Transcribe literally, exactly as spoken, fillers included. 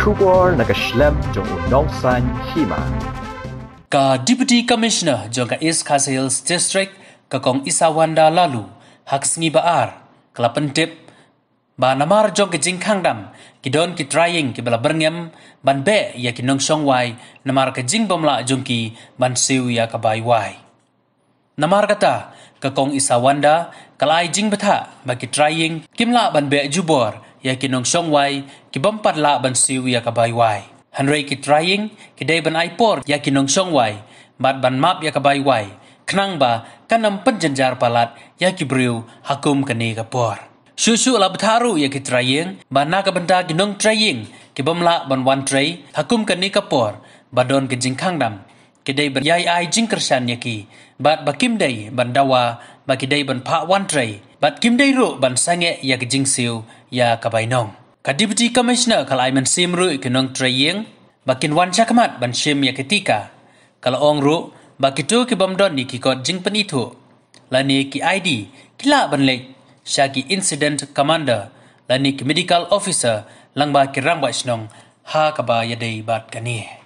Khubor na ka shlem jong u nongsan hima. Ka Deputy Commissioner jong ka East Khasi Hills District, ka Kong Isawanda Laloo, ha ka sngi ba ar, ka la pyntip ba namar jong ka jingkhang dam, ki don ki trai ïing kiba la byrngem ban beh ïa ki nongshong wai namar ka jingbym lah jong ki ban siew ïa ka bai wai. Namar kata, ka Kong Isawanda ka la ai jingbthah ba ki trai ïing kim lah ban beh jubor ïa ki nongshong wai kibym pat lah ban siew ïa ka bai wai. Hynrei ki trai ïing ki dei ban ai por ïa ki nongshong wai bad ban map ïa ka bai wai, khnang ba kan ym pynjynjar palat ïa ki briew ha kum kane ka por. Shuh shuh la bthah ruh ïa ki trai ïing ba na ka bynta ki nongtrai ïing kibym lah ban wan trei ha kum kane ka por ba don ka jingkhang dam, ki dei ban ïai ai jingkyrshan ïa ki bad ba kim dei ban dawa ba ki dei ban phah wan trei bad kim dei ruh ban sangeh ïa ka jingsiew ïa ka bainong. Ka Deputy Commissioner ka la ai mynsiem ruh ïa ki nongtrai ïing ba kin wan shakhmat ban shim ïa ka tika. Ka la ong ruh ba kito kibym don ïa ki kot jingpynithuh lane ki I D ki lah ban leit sha ki Incident Commander lane ki Medical Officer lyngba ki rangbah shnong ha kaba ïadei bad kane.